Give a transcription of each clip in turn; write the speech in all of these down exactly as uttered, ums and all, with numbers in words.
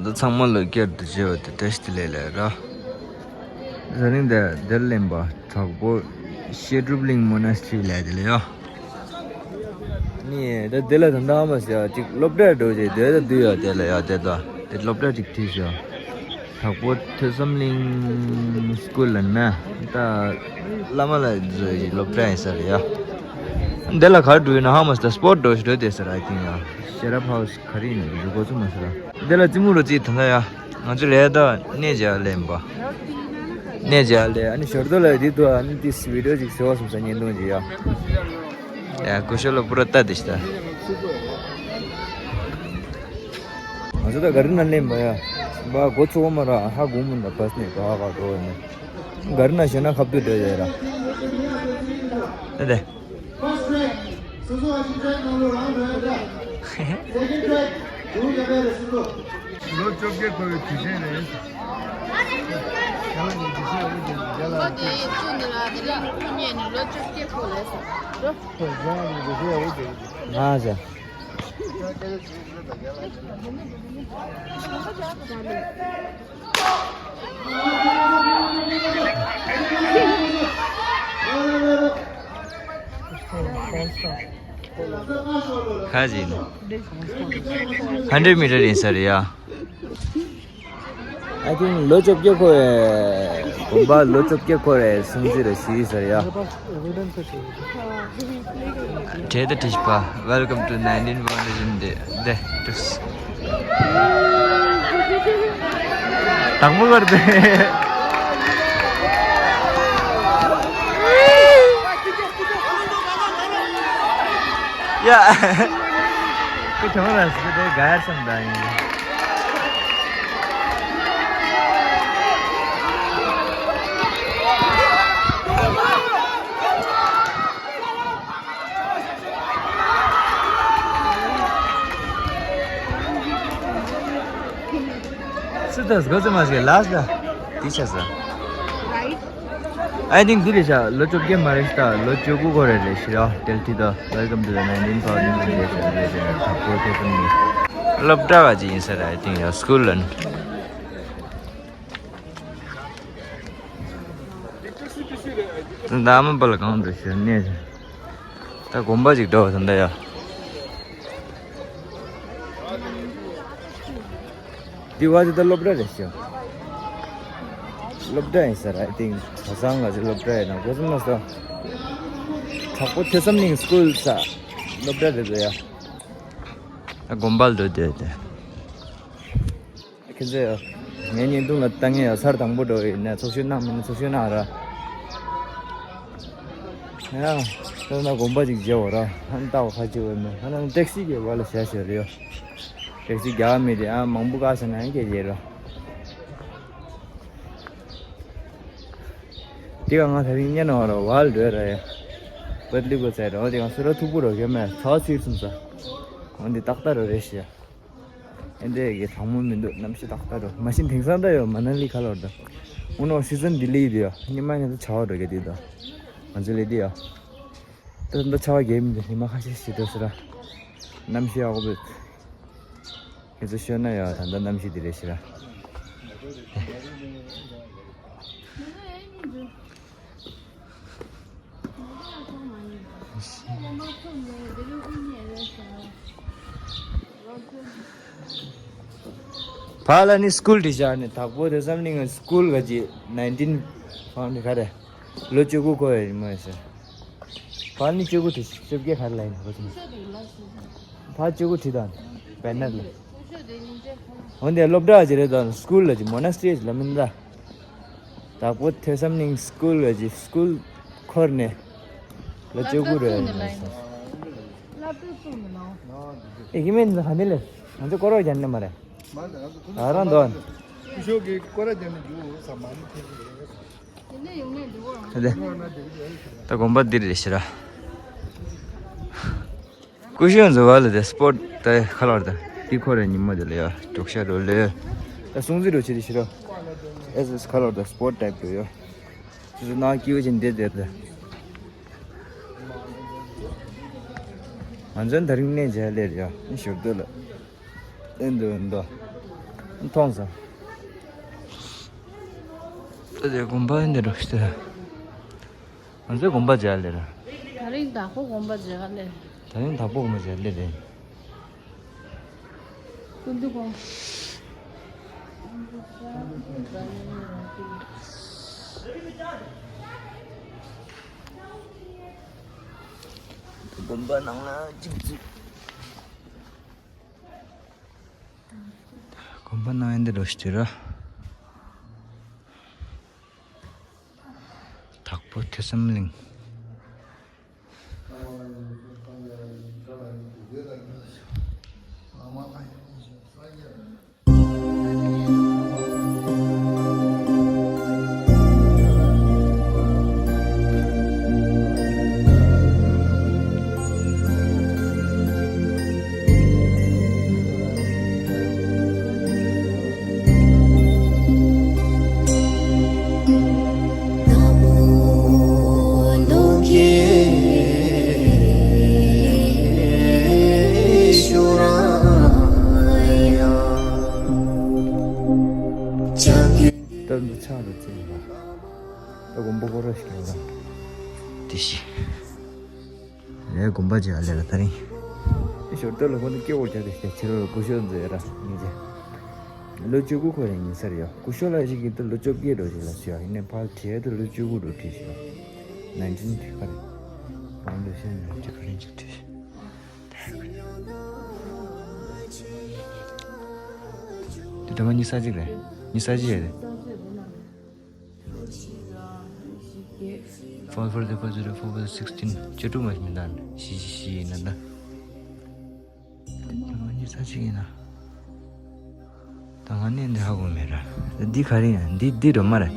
ད་ཚང་མ་ལ་བསྐྱར་དུ་བརྗེ་བ་དེ་བཀྲ་ཤིས་བདེ་ལེགས་ལབ་ར། ཟ་རིང་དེ་དེར་ལེན་པ་དྲག་པོ་བཤད་སྒྲུབ་གླིང་མོ་ན་སི་ཊི་རི་ལབ་དེ་ལ་ཡ། ནི་ད་དེ་ལ་ད་ལྟ་ཨ་མ་ཟེར་ཡ་ཅིག་སློབ་གྲྭར་འགྲོ་རྗེས་དེ་ད་དུས་ཡ་དེ་ལ་ཡ་དེ་ད་དེ་སློབ་གྲྭ་ཅིག་ཁྲིད་ཤོག་དྲག་པོ་ཐོས་བསམ་གླིང་སྐུལ་ལ་ན་ད་བླ་མ་ལ་བཟོས་ཀྱི་སློབ་གྲྭ་ཡིན་ས་རེད་ཡ། འདི་ལ་ག་རེ་འགྲོ་ཡིན་ན་ཧ་མ་སི་ད་སྤོར་འགྲོ་ཞིག་འགྲོ་དེ་ཟེར་ཨ་ཐིང་ཡ། ཤེ་རབ་ཧའུ་སི་ག་རེ་ཡིན་ན་འགྲོ་གོ་ཚུགས་མ་ཟེར་ར། འདི་ལ་ཙི་མུ་རུ་ཙི་ད་ལྟ་ཡ། ང་ཚོ་རེད་ད་གནས་མཇལ་ལེན་པ། གནས་མཇལ་ལེ་ཨ་ནི་ཞོར་དུ་ལ་འདི་དུ་ཨ་ནི་ཏིས་བི་ཌི་ཡོ་ཅིག་བཟོ་བ་སོང་ས་བརྙན་ཐུང་ཅིག་ཡ། ཡ་ཀུ་ཤོ་ལ་པུ་ར་ལྟ་དེ་ཤི་ད། ང་ཚོ་ད་ག་རི་ན་ལེན་པ་ཡ། བ་གོ་ཚོ་བ་མ་ར་ཧ་གོ་མུན་ད་བས་ནས་ག་ཧ་ག་གོ་ནས། ག་རི་ན་ཤོད་ན་ཁབ་ཏུ་འདྲ་ཡ་ར། ཨ་དེ། First track, Suzu Aji track ནང་ལོ་རང་འགྲོ་ཡ་འདྲ། Second track, དུང་རྒྱ་བལ་རེ་སུ་ལོ། ལོ་བཅོ་བརྒྱད་འཁོར་བའི་དུས་ཆེན་རེད། ཁོ་དེ་བཙུགས་ནི་ར་དེ་རིང་ཁོ་རྙེད་ནི་ལོ་བཅོ་བརྒྱད་འཁོར་རེད་ཟེར། ཨ་ཟེར། ཁ་ཅིག་ཧན་ཌེཌ་མི་ཊར་ཡིན་ས་རེད་ཡ། I think ལོ་བཅོ་བརྒྱད་འཁོར་བའི་དགོན་པ་ལོ་བཅོ་བརྒྱད་འཁོར་བའི་སྲུང་བརྩི་རུ་ཞུས་ས་རེད་ཡ། བྲེ་ད་ཏིས་པ། Welcome to nineteen Foundation Day. དེ་ཏུས། དང་པོ་བར་དེ། ཡ། ཁོ་གྱོང་ར་སི་དེ་ག་ཡར་སམ་ད་ཡིན། སི་ཏཱས་གོ་ཙི་མ་ཞིག་ལ་སི་ད་དེ་ཆ་ས། I think འདི་རེད་ཤག་ལོ་བཅོ་བརྒྱད་མ་རེད་ཤག་ལོ་བཅུ་དགུ་འཁོར་རེད་རེད་ཤག་དེལ་ཏི་ད། Welcome to the nineteen forty-one day celebration at Thakpo Thesam Ling. སློབ་གྲྭ་བ་ཅིག་ཡིན་ས་རེད། I think ཡ་སྐུལ་ལན། ད་མ་པ་ལ་གང་འདུག་ཞེས་གནས། ད་དགོན་པ་ཅིག་འགྲོ་བ་ད་ལྟ་ཡ། འདི་བ་ཅི་ད་སློབ་གྲྭ་རེད་ཤག་སློབ་གྲྭ་ཡིན་ས་རེད། I think ག་ཚང་ང་ཚོ་སློབ་གྲྭ་ཡིན་ན་གོ་སོང་ན་ས། དྲག་པོ་ཐོས་བསམ་གླིང་སྐུལ་ས། སློབ་གྲྭ་རེད་འདུག་ཡ། ད་དགོན་པ་ལ་འགྲོ་བསྡད་དེ། ཁྱེད་ཚོས་ངའི་བརྙན་ཐུང་ལ་ལྟ་མཁན་ཡོད་ཚར་དང་པོ་འགྲོ་ཡིན་ན་ཚོགས་ཞུགས་གནང་མིན་ན་ཚོགས་ཞུགས་གནང་ར། ཡ། ད་ན་དགོན་པ་ཅིག་མཇལ་བ་ར་ཧན་ལྟ་བ་ཁ་ཆེ་བ་མེད། ཧ་ན་ཏེག་སི་གི་བ་ལ་བཞག་བཞག་རེད་ཡོ། ཏེག་སི་རྒྱག་མི་རེད་ཨ། མང་པོ་བཀག་ས་ན་ཡང་སྐད་རྒྱག་ར། དེ་ག་ང་ད་རིང་ཉན་བ་ར་བ་ལ་འགྲོ་ར་ཡ། བད་ལི་གོ་ཚད་ར་འོ་དེ་ག་སུ་ར་ཐུག་པོ་ར་ག་མེད་ཚ་ཚིག་སུམ་ས། འོ་འདི་ཏག་ཏག་ར་རེད་ཤི་ཡ། ཨེ་འདྲས་ཀྱི་གྲང་མོ་མི་འདུག་གནམ་གཤིས་ཏག་ཏག་འགྲོ། མ་གཞི་དེང་སང་ད་ཡོད་མ་ན་ལི་ཁ་ལོར་ད། ཨུ་ནོ་སི་ཛན་ལྡི་ལི་དེ་ཡོད། ཉི་མ་ཉི་ཚེ་ཆར་པ་འགྲོ་གི་དེ་ད། ང་ཚོ་ལས་དེ་ཡོད། ད་ད་ཆར་པ་རྒྱག་མི་འདུག་ཉི་མ་ཁ་ཤས་ཤིག་འགྲོ་ཟེར་ར། གནམ་གཤིས་ཡག་པོ་འདུག་ཁྱེད་ཚོ་ཤོད་ན་ཡོད་ད་ད་གནམ་གཤིས་དེ་རེད་ཤི་ར། ཕ་ལ་ནི་སྐུལ་དྲི་བཞག་ནས་དྭགས་པོ་དེ་བསམ་གླིང་སྐུལ་ག་ཅི་ནའིན་ཊིན་ཧྥོར་ཊི་ག་རེ་ལོ་བཅུ་དགུ་འཁོར་ཡོད་མོད་ཟེར། ཕ་ལ་ནི་བཅུ་དགུ་དྲི་བཅོ་བརྒྱད་ག་རེ་ལ་ཡིན་ཧོ་ཙི་ཕ་བཅུ་དགུ་དྲི་དང་བེ་ནར་ལ། འོན་ཏེ་སློབ་གྲྭ་ཅི་རེད་དང་སྐུལ་ལ་ཅི་མོ་ན་སི་ཊི་རི་ལ་མིན་ད། དྭགས་པོ་ཐོས་བསམ་གླིང་སྐུལ་ལ་ཅི་སྐུལ་འཁོར་ནས་ལ་བཅུ་དགུ་རེད། ཨེ་ཀི་མེན་ཧ་ནི་ལེ་ང་ཚོ་སྐོར་རོགས་རྒྱན་ནི་མ་རེད། ད་རང་འདོན། ད་དགོན་པ་འདིར་རེད་ཤི་ར། ཀུ་ཤུ་ཡང་འཛུལ་བ་ལ་དེ་སྤོར་ཊི་དེ་ཁ་ལོར་དེ་ཏི་ཁོ་རེ་ཉིན་མོ་དེ་ལ་ཡོད་འབྲོག་ཤ་རོ་ལེ། ད་སྲུང་བརྩི་རོ་ཆེ་དེ་ཤི་ར། ཨེ་ཟེར་ཁ་ལོར་དེ་སྤོར་ཊི་ཊའིབ་དུ་ཡོད། ཆུ་ཚོད་ནང་སྐྱིད་པོ་ཅན་བསྡད་བསྡད་དེ། ང་ཚོ་ད་རིང་གནས་མཇལ་ལེར་ཡོད་ཨིན་ཞོར་དུ་ལ། ཨེ་འདུག་འདུག་མཐོང་སོང་། ད་དེ་དགོན་པ་འདི་འགྲོ་ཤི། ང་ཚོའི་དགོན་པ་མཇལ་ལེ་ར། ད་རིང་དྭགས་པོ་དགོན་པ་མཇལ་ལེ། ད་རིང་དྭགས་པོ་དགོན་པ་མཇལ་ལེ་རེད། ཀུན་འདུས་དགོན། དགོན་པ་ནང་ལ་ཅིག་ཅིག་དགོན་པ་ནང་ཡིན་འདི་རུ་ཞིག་ར། དྭགས་པོ་ཐོས་བསམ་གླིང་། ད་འདི་ཕྱག་ཏུ་བཙལ་བ། ད་དགོན་པ་སྐོར་ར་ཞིག་ཡོད་ལ། དེ་ཤི། ལས་དགོན་པ་ཅིག་ཨ་ལས་ལ་ད་རིང་། ཨེ་ཞོར་ལྟ་ལ་ཁོ་ནི་སྐྱེ་བོར་བྱ་དེ་ཞེས་ཕྱི་རོལ་སྐུ་ཞབས་མཛད་ར་ཉིན་བྱེད། ལོ་བཅུ་དགུ་ཁོ་རེ་ཉིན་སར་ཡོད། སྐུ་ཞབས་ལ་ཞིག་གིས་ད་ལོ་བཅོ་བརྒྱད་འགྲོ་ཞིག་ལ་ཞུ་ཡ་ཡིན་ནས་ཕར་བྲིས་ད་ལོ་བཅུ་དགུ་འགྲོ་བྲིས་ཞུ་ཡ། ནན་ཅིན་དེ་ག་རེ། རང་ལོ་ཤས་ནན་ཅིན་ག་རེ་ཅིག་བྲིས་ཞུ། དེ་ད་མ་ཉི་ས་གཅིག་རེད། ཉི་ས་གཅིག་རེད། Four four zero four zero four four sixteen བཅུ་དྲུག་མ་ཞིག་མི་འདང་། བཞི་བཞི་བཞི་ཡིན་ན་ད། ཉི་ས་གཅིག་ཡིན་ན། ད་ང་ནི་འདི་ཧ་གོ་མེད་ར། འདི་ག་རེ་ཡིན། འདི་འདི་སྒྲོལ་མ་རེད།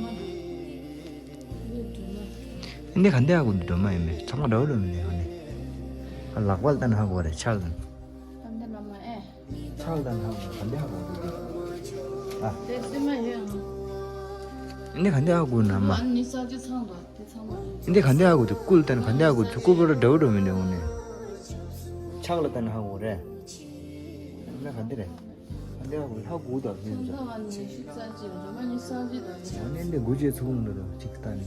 འདི་ག་འདི་ཧ་གོ། འདི་སྒྲོལ་མ་ཡིན་མེད་ཚང་མ་འདྲ་བོ་འདྲ་མི་འདུག་ནི། ལག་པ་ལ་ལྟ་ན་ཧ་གོ་རེད་ཕྱག་ལ། ཕྱག་ལ་ལྟ་ན་ཧ་གོ་ག་འདི་ཧ་གོ་འདི་འདི། ཨ། འདི་ག་འདི་ཧ་གོ་ནི། ཨ་ནི་ས་ཅི་ཚང་དང་། འདི་ག་འདི་ཧ་གོ་དེ་སྐུ་ལ་ལྟ་ན་ག་འདི་ཧ་གོ་དེ་སྐུ་པོ་ར་འདྲ་བོ་འདྲ་མི་འདུག་ནི། ཕྱག་ལ་ལྟ་ན་ཧ་གོ་རེད། ཨ་ནི་ག་འདི་རེད། ག་འདི་ཧ་གོ་ཧ་གོ་དང་ནི་འདི། ཨ་ནི་འདི་དགུ་བཅས་ཚུགས་འདུག་དང་གཅིག་ལྟ་ནི།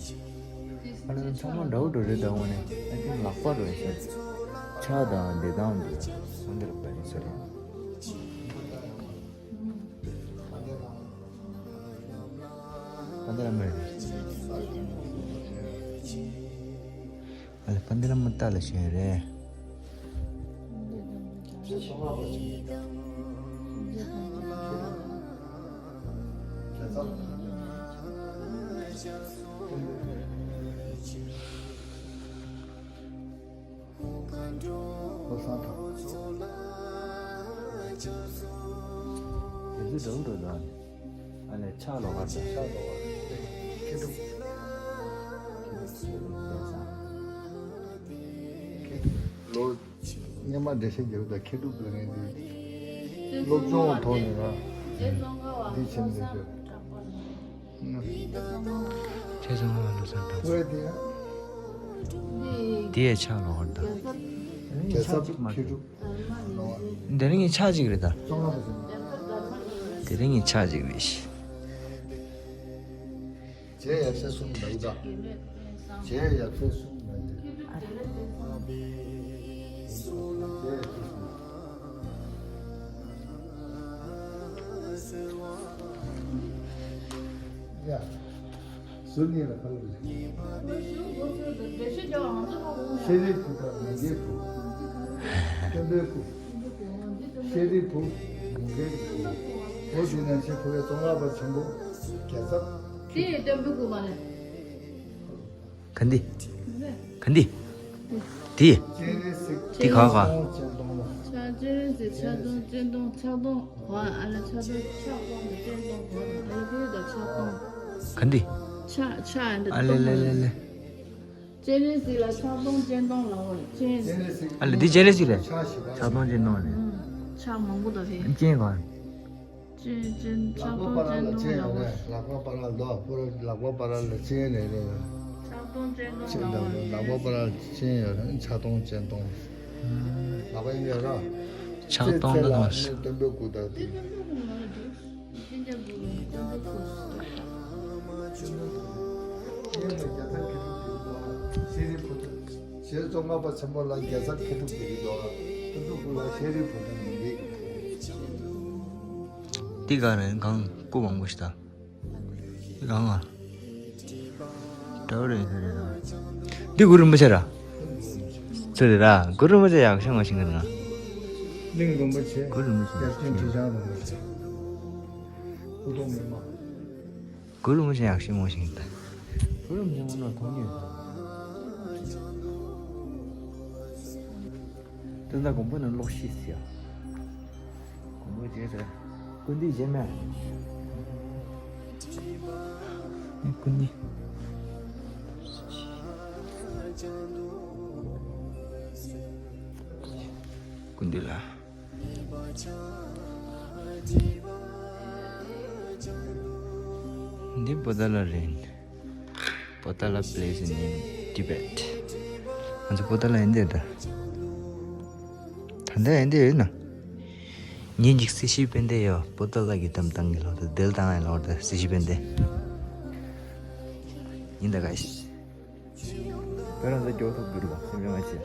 ཨ་ནི་ཚང་མ་འདྲ་བོ་འདྲ་རེད་ད་འོ་ནི། ཨ་ནི་ལག་པ་རེད་ཤག་ཕྱག་དང་འདི་དང་འདི། འོ་འདི་རེད་པ་རེད་ས་རེད། པཎ་ཌི་ར་མ་རེད། ཨ་ལ་པཎ་ཌི་ར་མ་ལྟ་ལ་ཞོན་རེད། བློ་བཟང་ཐང་། དེ་ཚོ་འགྲོ་འགྲོ་དང་། ཨ་ནི་ཕྱག་ལོགས་ཀར་དང་། ཕྱག་ལོགས་ཀར། མཁས་གྲུབ། མཁས་གྲུབ་ལོ་སྔོན་མ་འགྲེལ་བཤད་རྒྱབ་དང་མཁས་གྲུབ་དང་ངས་འདི་སློབ་སྦྱོང་ཐོག་ནས་ར་འདི་བྱེད་འདི་བྱེད། ཁྱེད་ཚོ་ང་ལ་སང་དང་། ཨོ་དེ་ཡ། དེ་ཡ་ཕྱག་ལོགས་ཀར་དང་། རྒྱལ་ཚབ་མཁས་གྲུབ། དེ་རིང་གི་ཕྱག་གཅིག་རེད་ད། དེ་རིང་གི་ཕྱག་གཅིག་རེད་ཤི། རྗེ་ཡབ་སྲས་གསུམ་ལ་ད། རྗེ་ཡབ་སྲས་གསུམ་ལ་ད། རྗེ་ཡབ་སྲས་གསུམ། ཡ། ཟུར་གཉིས་ལ་ཁ་ལོ་ལེ། ཤེས་རིག་བུ་དང་མུ་གེའི་བུ། སྟོན་པའི་སྐུ། ཤེས་རིག་བུ། མུ་གེའི་བུ། འོ་དེ་ནང་བཞིན་བུ་བའི་ཙོང་ཁ་པ་ཆེན་པོ། རྒྱལ་ཚབ། དེ་ཡི་སྟོན་པའི་སྐུ་མ་རེད། ག་འདི། ག་འདི། དེ། སྤྱན་རས་གཟིགས། དེ་ག་ག་ཕྱག་སྤྱན་རས་གཟིགས་ཕྱག་སྟོང་སྤྱན་སྟོང་ཕྱག་སྟོང་གོ་ཨ་ལ་ཕྱག་སྟོང་ཕྱག་སྟོང་གི་སྤྱན་སྟོང་གོ་ཨ་ལ་ཕྱག་སྟོང་། ག་འདི། ཕྱག་ཕྱག་ཨ་འདི་ཨ་ལེ་ལེ་ལེ་ལེ། སྤྱན་རས་གཟིགས་ལ་ཕྱག་སྟོང་སྤྱན་སྟོང་ལ་འོ་སྤྱན། ཨ་ལེ་འདི་སྤྱན་རས་གཟིགས་རེད། ཕྱག་སྟོང་སྤྱན་སྟོང་རེད། ཕྱག་མང་པོ་དང་རེད། སྤྱན་ག་ཅན་ཅན་ཕྱག་སྟོང་ཅན་སྟོང་ལ་འོ། ལག་པ་བར་ལ་ལོ་ཕོ་ར་ལག་པ་བར་ལ་ཅན་རེ་རེ་ཡོད། ཕྱག་སྟོང་ཅན་སྟོང་ཅན་ལ་འོ། ལག་པ་བར་ལ་ཅན་ཡོད་རེད་ཕྱག་སྟོང་ཅན་སྟོང་། ལག་པ་ཡིན་ཡོད་ར། ཕྱག་སྟོང་ལ་ནོ། སྟོན་པའི་སྐུ་དང་དེ། རྒྱལ་ཚབ་མཁས་གྲུབ་ཀྱི་ཤེས་རིག་བུ་དང་། ཞེས་གཙོ་ངག་པ་ཆེན་པོ་ལ་རྒྱལ་ཚབ་མཁས་གྲུབ་ཀྱི་རིགས་དང་། ཀུན་ཏུ་ཀུན་ལ་ཤེས་རིག་བུ་དང་ཉིན་རེ་གི། འདི་ག་རེ་གང་སྐུ་མང་པོ་ཞིག་ད། འདི་གང་ང་། འདྲ་བོ་རེད་ཟེར་རེད་ད། འདི་གུ་རུ་མི་ཆེ་ར། ཚེ་རེད་ར་གུ་རུ་མི་ཆེ་ཡག་ཤོས་མ་ཤེས་གི་ང་། གླིང་རིན་པོ་ཆེ། གུ་རུ་མི་ཆེ་ཡག་ཤོས་མ་ཤེས་གི། སྐུ་གདུང་མི་མང་། གུ་རུ་མི་ཆེ་ཡག་ཤོས་མ་ཤེས་གི་ད། གུ་རུ་མི་ཆེ་མང་ན་མཐོང་ཉེ། ད་ལྟ་དགོན་པ་ནང་ལོག་ཤེས་ཟེར་ཡ། དགོན་པ་རྗེས་ཟེར། སྐུ་འདི་བཞེས་མེད། སྐུ་འདི། སྐུ་འདི་ལ། འདི་པོ་ཏཱ་ལ་རེད། པོ་ཏཱ་ལ་place in Tibet. ང་ཚོ་པོ་ཏཱ་ལ་ཡིན་འདི་ད། ད་ལྟ་ཡིན་འདི་ཡོད་ན། ཉིན་གཅིག་སྲིད་ཞིའི་དཔལ་ལྡན་ཡོད་པོ་ཏཱ་ལ་གི་གཏམ་བཏང་གི་ལོག་ད་དེལ་བཏང་ཡ་ལོག་ད་སྲིད་ཞིའི་དཔལ་ལྡན། ཡིན་ད་ག་ཤི། བོད་རང་ཚོ་མགྱོགས་ཐུབ་འགྱུར་བ་སེམས་ཆུང་བ་བྱེད།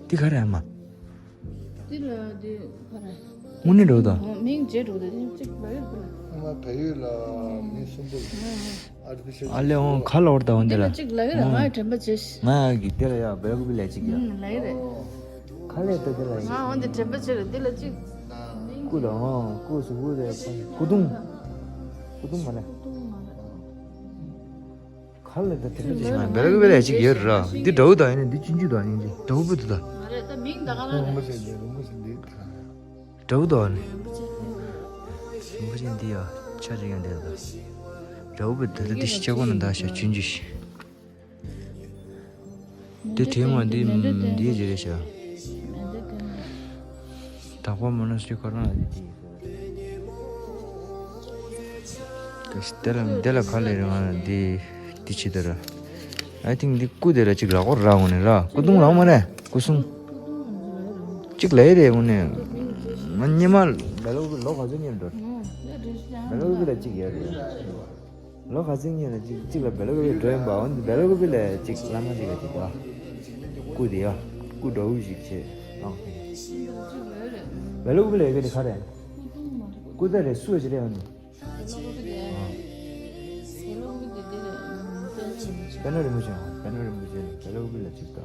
འདི་ག་རེ་ཨ་མ། འདི་ལ་འདི་ག་རེ། དངོས་གནས་འགྲོ་དང་། ཨོ་མིང་བརྗེ་འགྲོ་དེ་གཅིག་ལ་ཡོད་པ་ལ། ཨ་མ་བལ་ཡུལ་ལ་མི་གསུམ་པོ་ཨ་ལེ་འོང་ཁ་ལ་འོར་ད་འོང་འདི་ལ། གཅིག་ལ་ཡོད་ང་དྲན་པ་བརྗེ་ཤི། ང་གི་འདི་ལ་ཡ་བལ་ཀུ་པི་ལ་གཅིག་ཡ། ལ་ཡོད་རེད། ཁ་ལས་ལྟ་དེ་ལ་ཡིན། ང་འོན་ཏེ་དྲན་པ་ཆེ་རེད་འདི་ལ་གཅིག་སྐུ་ལ་འོང་སྐུ་སུ་སྐུ་རེད། སྐུ་གདུང་། སྐུ་གདུང་མ་ལ། ཁ་ལས་ལྟ་དྲན་པ་ཆེ་ཞིག་ང་བེ་ར་གི་བེ་ལ་ཅིག་ཡོད་ར། འདི་འདྲ་བོ་དང་ཡིན་ན་འདི་ཅི་འཇུ་དང་ཡིན་གྱི་འདྲ་བོ་བུ་དུ་ད། མ་རེད་ད་མིང་ད་ག་རང་རེད། རིན་པོ་ཆེ་འདི་རིན་པོ་ཆེ་འདི་ད། འདྲ་བོ་དང་ནི། རིན་པོ་ཆེ་འདི་ཡ་ཆ་ཅིག་ཡང་འདི་ད། འདྲ་བོ་བུ་དུ་ད་འདི་ཤི་ཆ་གོ་ན་ད་ཤ་ཆུན་འཇུ་ཤི། འདི་དྲན་མ་འདི་འདི་རེད་ཤག་དག་པ་མ་ནོ་སི་ཁོ་རང་ལ་འདི་དེ་ལ་འདི་ལ་ཁ་ལས་རང་འདི་འདི་ཆི་ད་ར། I think འདི་སྐུ་དེ་ལ་ཅིག་རག་གོ་རག་འོ་ནས་ར་སྐུ་གདུང་རག་མ་རེད་སྐུ་གསུང་ཅིག་ལས་རེད་འོ་ནས་ང་སྙེ་མ་ལ་ལོ་ལོ་ག་ཚོད་ཉེར་འགྲོ་ལ་ལོ་གི་ལ་ཅིག་ཡོད་རེད། ལོ་ག་ཚོད་ཉིན་ལ་གཅིག་གཅིག་ལ་བེ་ལ་ཀུ་པེ་འགྲོ་ཡིན་པ་འོན་ཏེ་བེ་ལ་ཀུ་པེ་ལ་གཅིག་བླ་མ་གཅིག་ལ་གཅིག་པ། སྐུ་དེ་ཡ། སྐུ་འདྲ་བོ་ཞིག་བྱས། ཨང་། བེ་ལ་ཀུ་པེ་ལ་ཡོད་གི་དེ་ག་རེད། སྐུ་ད་རེད་སུ་ཞིག་རེད་འོན་ཏེ། པད་ནོ་རིན་པོ་ཆེ་པད་ནོ་རིན་པོ་ཆེ་ལ་བེ་ལ་ཀུ་པེ་ལ་གཅིག་ད།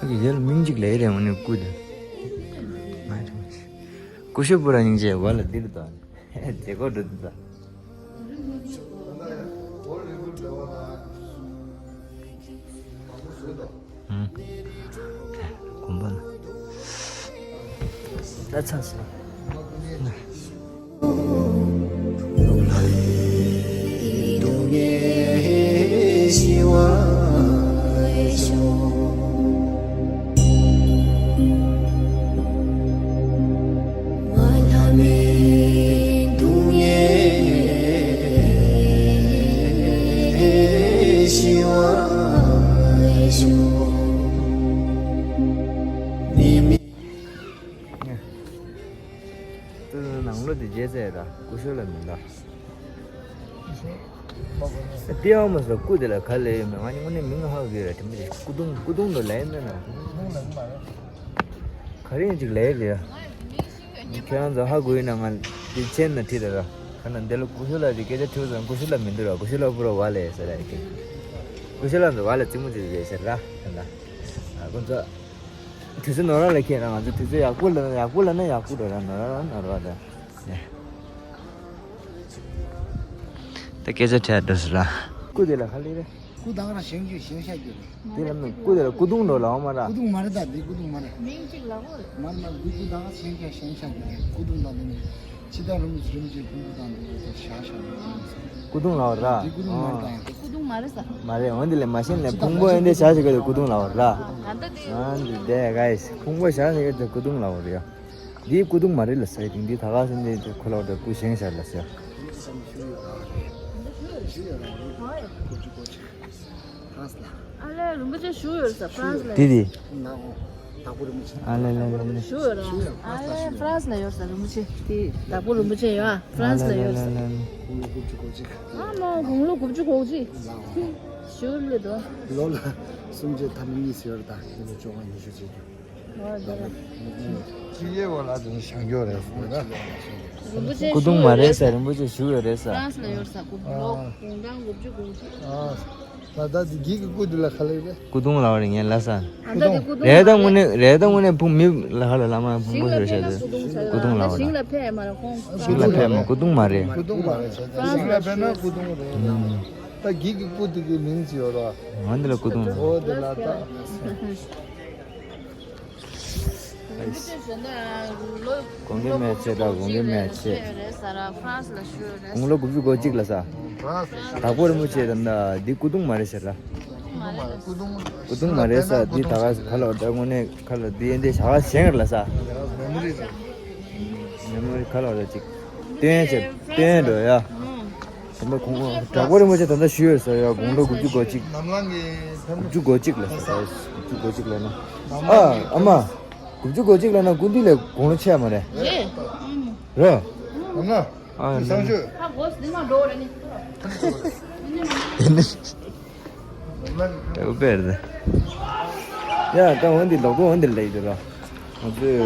ཨ་ཀི་ཡེ་ལ་མིང་གཅིག་ལས་རེད་འོན་ཏེ་སྐུ་དེ། སྐུ་ཞབས་པུ་ར་སྙིང་རྗེ་བ་ལ་འདིར་ད། རྗེ་གོ་འགྲོ་འདུག་ད། གོམ་པ་ལ། ད་ཚ་སོང་། ནང་ལོ་དེ་རྗེས་ཚད་ར་སྐུ་ཞབས་ལ་མི་འདའ། འདི་ཨ་མ་ཟེར་སྐུ་དེ་ལ་ག་ལས་ཡོད་མེད་ང་ནི་དངོས་གནས་མིང་ཧ་གོ་གི་རེད་དེ་མི་རེད་སྐུ་གདུང་སྐུ་གདུང་ལ་ལས་མེད་ན། ག་རེ་ཡིན་ཅིག་ལས་རེད། ཁྱེད་རང་ཚོ་ཧ་གོ་ཡིན་ན་ང་འདི་མཆན་ན་བྲིས་རེད་ར། ག་ན་འདི་ལ་སྐུ་ཞབས་ལ་རི་སྐད་ཆ་དྲིས་ཙང་སྐུ་ཞབས་ལ་མི་འདུག་ར་སྐུ་ཞབས་ལ་པུ་ར་བ་ལས་ཟེར་ར་ཡི་གེ། སྐུ་ཞབས་ལ་ཚོ་བ་ལ་རྩེད་མོ་རྩེ་རེད་ཟེར་ར་ག་ན། ཨ་ཁོ་ཚོ། དུས་ཚོད་ནོར་བ་ལ་ཁྱེད་རང་ང་ཚོ་དུས་ཚོད་ཡག་པོ་ལ་ཡག་པོ་ལ་ན་ཡག་པོ་འགྲོ་ར་ནོར་བ་ལ་ནོར་བ་ད། ད་སྐད་ཆ་དྲིས་འགྲོ་ཟེར་ར། སྐུ་དེ་ལ་ག་ལེ་རེད། སྐུ་དང་ར་ཞིང་རྒྱུ་ཞིང་ཤ་རྒྱུ་རེད། དེ་ལ་མི་སྐུ་དེ་ལ་སྐུ་གདུང་འགྲོ་ལ་འོ་མ་ར། སྐུ་གདུང་མ་རེད་ད་འདི་སྐུ་གདུང་མ་རེད། མིང་གཅིག་ལ་འོ་རེད། མ་རེད་མ་རེད་འདི་སྐུ་དང་ཞིང་ཤ་ཞིང་ཤ་རྒྱུ་རེད་སྐུ་གདུང་དང་འདི་ནི། ཕྱི་དང་རིན་པོ་ཆེ་རིན་པོ་ཆེ་ཕུང་པོ་དང་འདི་ཚོ་ཞག་ཞག་རེད། སྐུ་གདུང་ལ་འོ་ར། འདི་སྐུ་གདུང་མ་རེད་ད། འདི་སྐུ་གདུང་མ་རེད་ས། མ་རེད་འོ་འདི་ལས་མ་ཤེས་ནས་ཕུང་པོ་ཨེ་འདི་ཞག་ཞག་གི་སྐུ་གདུང་ལ་འོ་ར། ད་ལྟ་འདི། ཨ་འདི་དེ་ག་ཡིས་ཕུང་པོ་ཞག་ཞག་གི་སྐུ་གདུང་ལ་འོ་ར་ཡ། འདིའི་སྐུ་གདུང་མ་རེད་ལ་ས་ཡི་དེང་འདི་ད་ག་སེ་འདི་ཁོ་ལ་འོ་ར་སྐུ་ཞིང་ཤ་ལ་ས་ཡ། ཨ་ལས་རིན་པོ་ཆེ་བཞུགས་ཡོད་ས་ཧྥ་རན་སི་ལ། དེ་དེ། དྭགས་པོ་རིན་པོ་ཆེ། ཨ་ལེ་ལེ་ལེ་ལེ། ཞུ་ཡོད་ར། ཨ་ལེ་ཧྥ་རན་སི་ལ་ཡོད་ས་རིན་པོ་ཆེ་དེ་དྭགས་པོ་རིན་པོ་ཆེ་ཡོད་ཨ། ཧྥ་རན་སི་ལ་ཡོད་ས། ཨ་ལེ་ལེ་ལེ་ལེ། དགུང་ལོ་དགུ་བཅུ་གོ་གཅིག་ཨ་མ་དགུང་ལོ་དགུ་བཅུ་གོ་གཅིག་ཞུ་ལེ་དོ། ལོ་ལ་སུམ་བརྒྱ་ཐམ་པ་གཉིས་ཡོད་ར། ད་ལོ་བཅོ་ལྔ་ཉི་ཤུ་བྱེད་རྒྱུ། ཨོ་དེ་ར། ཕྱི་རྒྱལ་བ་ལ་དེ་ནི་བྱང་ཆུབ་རེད་ཟེར་ན། རིན་པོ་ཆེ་སྐུ་གདུང་མ་རེད་ས། རིན་པོ་ཆེ་ཞུ་ཡོད་རེད་ས། ཧྥ་རན་སི་ལ་ཡོད་ས། དགུང་ལོ་དགུང་གྲངས་དགུ་བཅུ་གོ་གཅིག་ཨ། ད་ལྟ་དེ་གི་གི་སྐུ་དེ་ལ་ག་ལབ་རེད། སྐུ་གདུང་ལབ་རེད། ངས་ལབ་ས། ཨ་ད་དེ་སྐུ་གདུང་རེད། ད་དངོས་གནས་རེད། ད་དངོས་གནས་ཕུང་མི་ལ་ཧ་ལ་ལ་མ་ཕུང་པོ་ཞིག་རེད་ཤག་སྐུ་གདུང་ལབ་རེད། ཞིང་ལ་ཕེབས་མ་རེད་ཁོང་། ཞིང་ལ་ཕེབས་མ། སྐུ་གདུང་མ་རེད། སྐུ་གདུང་མ་རེད་ཟེར། ད་ཞིང་ལ་ཕེབས་ན་སྐུ་གདུང་རེད། ད་གི་གི་སྐུ་དེ་གི་མིང་ཅི་ཡོད་ར། ང་འདི་ལ་སྐུ་གདུང་ལབ། ཨོ་དེ་ལ་ད། དགོངས་འགལ་མེད་ཅེས་དང་དགོངས་འགལ་མེད་ཅེས། དགུང་ལོ་དགུ་བཅུ་གོ་གཅིག་ལ་ས། དྭགས་པོ་རིན་པོ་ཆེ་དང་འདི་སྐུ་གདུང་མ་རེད་ཟེར་ལ། སྐུ་གདུང་མ་རེད་ས། འདི་ད་ག་ག་ལ་ད་དངོས་གནས་ག་ལ་འདི་ཡན་དེ་ཞག་ག་ཞེང་ར་ལ་ས། མེ་མོ་རི་ག་ལ་ད་ཅིག་སྟོན་བྱེད་སྟོན་འགྲོ་ཡ། དམ་པ་ཁོང་དྭགས་པོ་རིན་པོ་ཆེ་ད་ལྟ་བཞུགས་ཡོད་ས་ཡ། དགུང་ལོ་དགུ་བཅུ་གོ་གཅིག་དགུ་བཅུ་གོ་གཅིག་ལ་ས། དགུ་བཅུ་གོ་གཅིག་ལ་ན། ཨ་ཨ་མ། དགུ་བཅུ་གོ་གཅིག་ལ་ན་སྐུ་མདུན་ལས་དགུང་ལོ་ཆེ་མ་རེད། རེད། ར། ཨ་ན། ཨ་ན། ཨ་གོ་སི་ནི་མ་འགྲོ་ར་ནི། དེ་ནི། དེ་གོ་པེར་དེ། ཡ་ད་འོན་ཏེ་ལོག་གོ་འོན་ཏེ་ལེགས་དེ་ར། ང་ཚོས་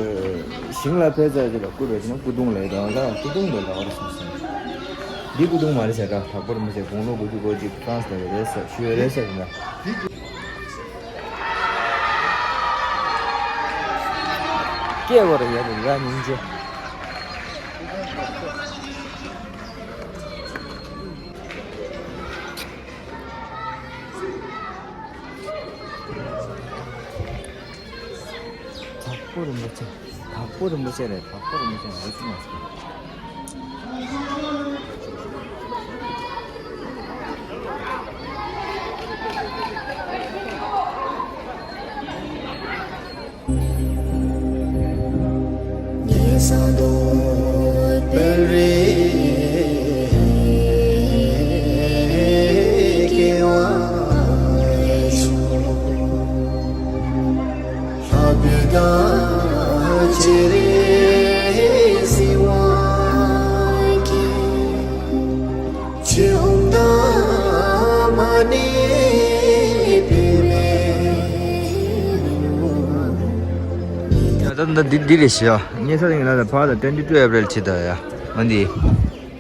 ཞིང་ལ་ཕེབས་ཚར་རྗེས་ལ་སྐུ་རེད་ཅེ་ན་སྐུ་གདུང་ལ་ཡོད་ལ་སྐུ་གདུང་ལ་ལ་བར་སོང་སོང་། འདི་སྐུ་གདུང་མ་རེད་ཟེར་ད། དྭགས་པོ་རིན་པོ་ཆེ་དགུང་ལོ་དགུ་བཅུ་གོ་གཅིག་ཧྥ་རན་སི་ལ་ཡོད་རེད་ཟེར་ཞུ་ཡོད་རེད་ཟེར་ན། སྐྱེས་བོ་རེད་ཡ་རེད་ཡ་སྙིང་རྗེ། དྭགས་པོ་རིན་པོ་ཆེ། དྭགས་པོ་རིན་པོ་ཆེ་རེད། དྭགས་པོ་རིན་པོ་ཆེ་རེད་ཟེར་མ་ཟེར། ད་ད་འདི་འདི་རེད་ཤག་ཡ། ཉེ་ས་རིང་ལ་ཕར་ལ་twenty two April ཕྱི་ཟླ་ཡ། འོན་ཏེ།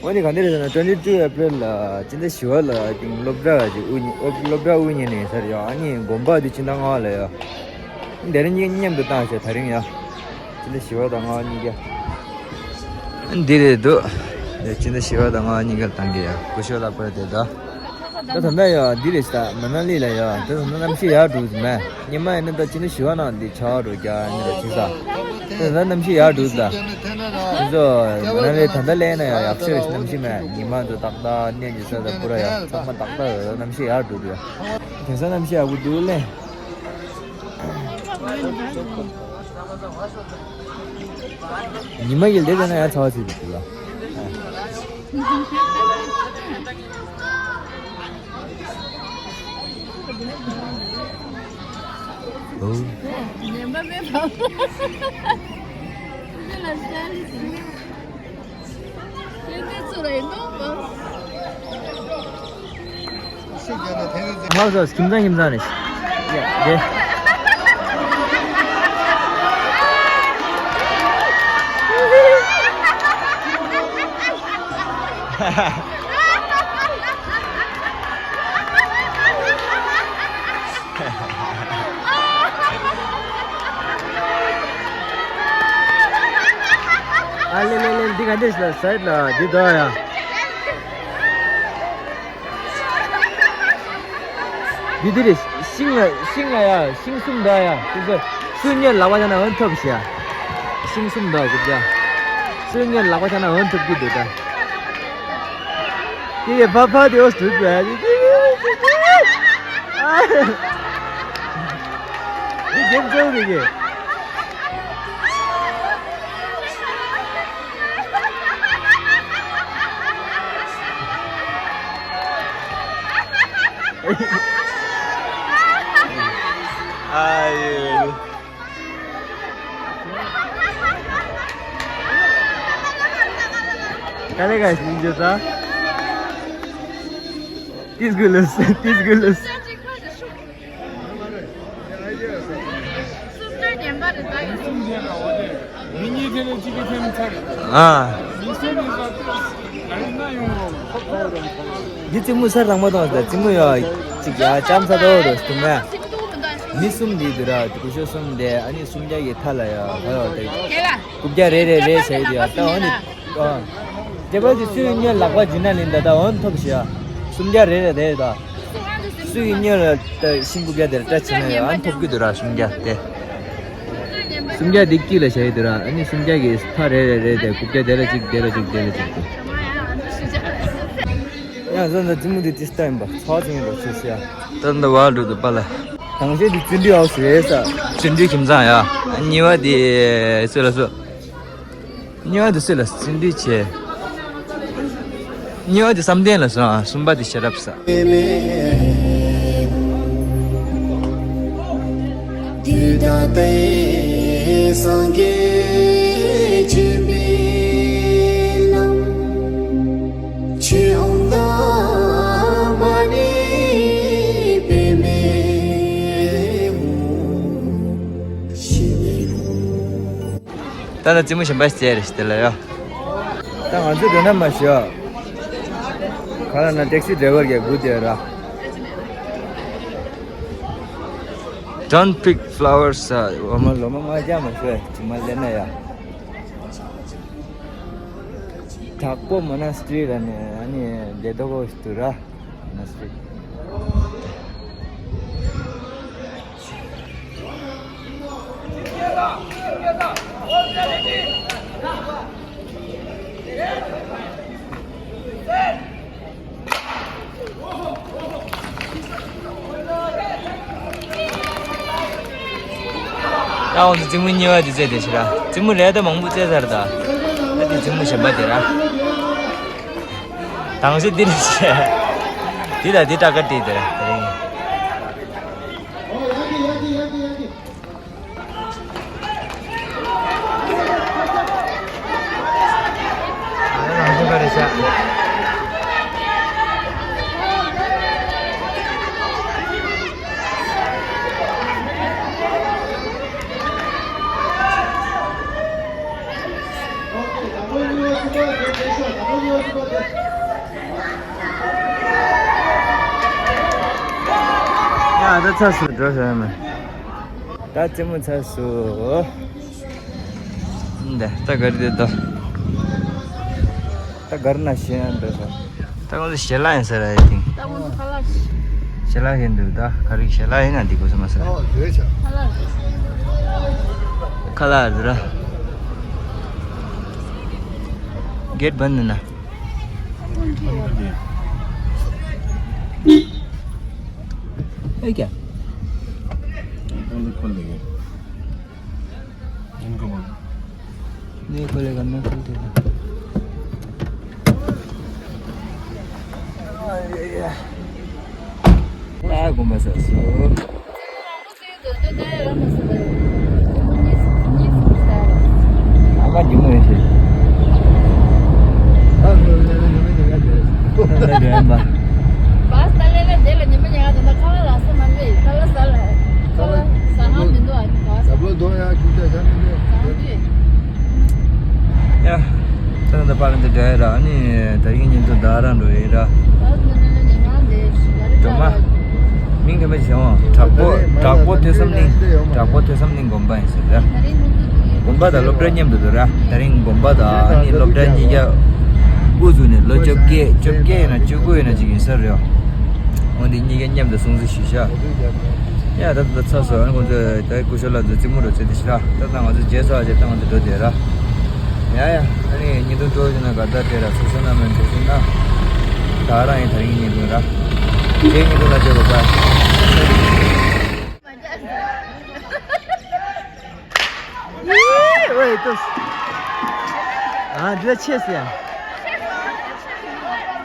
འོན་ཏེ་ག་འདི་རེད་ཟེར་ན་twenty two April ལ་སྤྱི་ཟླ་བཞི་པ་ལ་ཅིག་སློབ་གྲྭ་ཅིག་དབུ་བརྙེས། སློབ་གྲྭ་དབུ་བརྙེས་ནས་ཟེར་ཡ། ཨ་ནི་དགོན་པ་འདི་སྤྱི་ཟླ་ལྔ་པ་ལ་ཡ། འདི་རིང་གཉིས་མཉམ་དུ་བཏང་ཞེས་ད་རིང་ཡ། སྤྱི་ཟླ་བཞི་པ་དང་ལྔ་པ་གཉིས་ཀ་འདི་རེད་འདུག་སྤྱི་ཟླ་བཞི་པ་དང་ལྔ་པ་གཉིས་ཀ་ལ་བཏང་གི་ཡ། སྐུ་ཞབས་ལགས་པར་དེ་ད། ད་ད་ལྟ་ཡ་འདི་རེད་ད། མ་ན་ལི་ལ་ཡ་ད་ད་གནམ་གཤིས་ཡག་འགྲོ་གི་མེད། ཉི་མ་ཡིན་ན་ད་སྤྱི་ཟླ་བཞི་པ་ནང་འདི་ཆར་པ་འགྲོ་རྒྱུ་ཡིན་ར་ཅི་ས། ད་ད་གནམ་གཤིས་ཡག་འགྲོ་གི་ད། དེ་ཚོ་མ་ན་ལི་ད་ལྟ་སླེབས་ན་ཡ་ཡག་ཤོས་རེད། གནམ་གཤིས་མེད། ཉི་མ་ཚོ་ཏག་ཏག་གནས་ཀྱི་ས་ད་པུ་ར་ཡ་ཚང་མ་ཏག་ཏག་ཡོད། གནམ་གཤིས་ཡག་འགྲོ་གི་ཡ། དེང་སང་གནམ་གཤིས་ཡག་པོ་འདུག་ལེ། ཉི་མ་ཡི་ལེ་ལེ་ན་ཡང་ཚ་བ་ཚིག་འདུག་ལ། ཨོ། ཉན་པ་མེད་པ། ལྷག་ས་ཁྱིམ་ཚང་ཁྱིམ་ཚང་རེད། ཡ་དེ། ཨ་ལེ་ལེ་ལེ། འདི་ག་འདྲས་ལ་སའིད་ལ་འདི་འདུག་ཡ། འདི་འདི་རེད། ཤིང་ལ་ཤིང་ལ་ཡ་ཤིང་གསུམ་འདུག་ཡ། དེ་ཚོ་སུ་གཉིས་ལག་པ་བྱས་ན་འོན་ཐོབ་ཤག་ཤིང་གསུམ་འདུག་དགུ་བརྒྱ། སུ་གཉིས་ལག་པ་བྱས་ན་འོན་ཐོབ་ཀྱི་འདུག་ད། དེ་ཡི་ཕ་ཕ་དེ་འོ་སུ་དུ་ཡ། འདི་རྒྱན་གཙོ་བོ་རེད་གི། ཨ་ཡོ། ག་ལེ་ག་ཞིག་འཇོག་ད། ཏིས་གུ་ལུས་ཏིས་གུ་ལུས། ཨ། འདི་རྩེད་མོ་སར་དང་མ་གཏོང་ཟེར་རྩེད་མོ་ཡ་ཅིག་ཡ་ལྕམ་ས་དོ་རོ་སྟུང་ང་། མི་གསུམ་འདི་འདུག་ར། སྐུ་ཞབས་གསུམ་དེ་ཨ་ནི་སུམ་བརྒྱ་གི་མཐའ་ལ་ཡ་ཧ་ཡོ་དེ། རྐུབ་བཀྱག་རེ་རེ་རེ་བྱས་ཡོད་ཡ། ད་འོ་ནི། ཨ། དེ་བ་དེ་སུའི་སྨྱོན་ལག་པ་འཇུས་ན་ལིན་ད་ད་འོ་ཐོབ་ཤི་ཡ། སུམ་བརྒྱ་རེ་རེ་རེ་ད། སུ་ཡིན་སྨྱོན་ལ་ད་ཤིང་རྐུབ་བཀྱག་དེར་སྐྲ་ཕྱིན་ན་ཡང་ཐོབ་ཀྱི་འདུག་ར་ཤིང་རྐུབ་བཀྱག་དེ། སུམ་བརྒྱ་འདི་དཀྱིལ་ལ་བྱས་ཡོད་འདུག་ར། ཨ་ནི་སུམ་བརྒྱ་གི་མཐའ་རེ་རེ་རེ་དེ་རྐུབ་བཀྱག་དེ་ལ་གཅིག་དེ་ལ་གཅིག་དེ་ལ་གཅིག་དེ། ཡང་བཟོ་འདྲ་ཙི་མོ་འདི་ཏི་སྟ་ཡིན་པ་ཚོགས་ཆེན་རོ་ཆེ་ཤ། ད་འདི་བ་འགྲོ་འདུག་པ་ལ། དང་ཤེས་འདི་བརྩོན་འགྲུས་ཨའོ་ཟེར་ས། བརྩོན་འགྲུས་ཁྱིམ་ཚང་ཡ། གཉིས་པ་འདི་སུ་ལ་སུ། གཉིས་པ་དེ་སུ་ལ་བརྩོན་འགྲུས་ཆེ། གཉིས་པ་དེ་བསམ་གཏན་ལ་སོང་། གསུམ་པ་དེ་ཤེས་རབ་ས། དུས་ད་ལྟའི་སངས་རྒྱས་ཆོས་པའི་ལམ། ཆོས་འོང་ད་མ་ཎི་པདྨེ་ཧཱུྃ། ཤི་ནི་ཧཱུྃ། ད་ལྟ་རྩེད་མོ་གཞན་པ་ཞིག་རྩེ་རེ་ཞིག་དེ་ལ་ཡོ། ད་ང་ཚོ་འགྲོ་ན་མ་ཤི་ཡོ། ག་ལ་ན་ཏེག་སི་ཌ་རའི་ཝར་གྱི་སྒུག་བསྡད་ར། Don't pick flowers. འོ་མ་ལོ་མ་མ་རྒྱག་མ་ཤོད་ཅི་མ་ལེན་ན་ཡ། དྭགས་པོ་མོ་ན་སི་ཊི་རི་ལ་ནས་ཨ་ནི་བསྡད་དོ་གོ་ཞིག་ཏུ་ར། མོ་ན་སི་ཊི་རི། ད་འོང་ཚོ་རྩེད་མོ་གཉིས་པ་དེ་རྩེ་དེ་ཤི་ར། རྩེད་མོ་རེ་ད་མང་པོ་རྩེ་ཚར་ད། ད་དེ་རྩེད་མོ་གཞན་པ་དེ་ར། དང་ཤེས་འདི་རེ་བྱས། འདི་ལ་འདི་སྐྲ་དཀར་བྲིས་དེ་ར་དེ་རིང་། ཡ་ད་ཚར་སོང་། འགྲོ་ཤོག་ཡ་མ། ད་རྩེད་མོ་ཚར་སོང་། འདི་ད་ག་རེ་འདི་ད། ད་གར་ན་ཤེས་ཡ་འདི་ད། ད་ཁོང་ཚོ་ཞལ་ལག་ཡིན་ས་ར་ཡ་ཏིང་། ད་ཁོང་ཚོ་ཁ་ལག་ཞལ་ལག་ཡིན་འདུག་ད་ག་རེ་ཞལ་ལག་ཡིན་ན་འདི་གོ་ས་མ་ས་ར། ཨོ་ཡོད་ཤག་ཁ་ལག་ཁ་ལག་ར། གེད་བན་ནི་ན། ཨེ་ཀྱ། ཁོང་ཚོ་ཁོ་ལ་ཡོད། इनको बोल। नहीं खोलेगा, मैं खोल देता। आ, घुमा सा सो। आमा जिमो है। हाँ, हाँ, हाँ। पास तले ले दे ले निम्न जगह तो खा ला सा मन में खा ला सा ला। खा ला सा हम दिन दो आदमी पास। सब लोग दो यार छूटे जाने दे। ཡ། ད་ལྟ་པ་ལ་འདི་འདྲ་ཡ་ར། ཨ་ནི་ད་རིང་ཉིན་དུ་ད་ར་འགྲོ་ཡ་ར། སྒྲོལ་མ། མིང་དེ་མ་བྱས་འོང་། དྲག་པོ་དྲག་པོ་ཐོས་བསམ་གླིང་། དྲག་པོ་ཐོས་བསམ་གླིང་དགོན་པ་ཡིན་ཟེར་ར། དགོན་པ་དང་སློབ་གྲྭ་མཉམ་དུ་འདུག་ར། ད་རིང་དགོན་པ་དང་ཨ་ནི་སློབ་གྲྭ་གཉིས་ཀ་དབུ་བཙུགས་ནས་ལོ་བཅོ་བརྒྱད་བཅོ་བརྒྱད་ཡིན་ན་བཅུ་དགུ་ཡིན་ན་ཅིག་ཡིན་ས་རེད། འོ་འདི་གཉིས་ཀ་མཉམ་དུ་སྲུང་བརྩི་ཞུ་ཤག་ཡ་ད་ད་ཚ་སོ་ཨ་ནི་ཁོང་ཚོ་ད་སྐུ་ཞབས་ལགས་ཚོ་རྩེད་མོ་འགྲོ་ཚེ་དེ་ཤི་ར། ད་ད་ང་ཚོ་རྗེས་སུ་ཨ་ཅེ་ད་ང་ཚོ་འགྲོ་དེ་ར། ཡ་ཡ་ཨ་ནི་ཉིན་ཐོ་འགྲོ་བཞིན་ན་ག་ད་དེ་ར་སོ་སོ་ན་མེད་འགྲོ་བཞིན་ན། ད་རང་ཡིན་ད་རིང་ཉིན་ཐོ་ར། རྗེས་ཉིན་ཐོ་ལ་བྱེད་དགོས་པ། ཨེ་ཝེ་ཏོ། ཨ་འདི་ལ་ཆེ་སི་ཡ།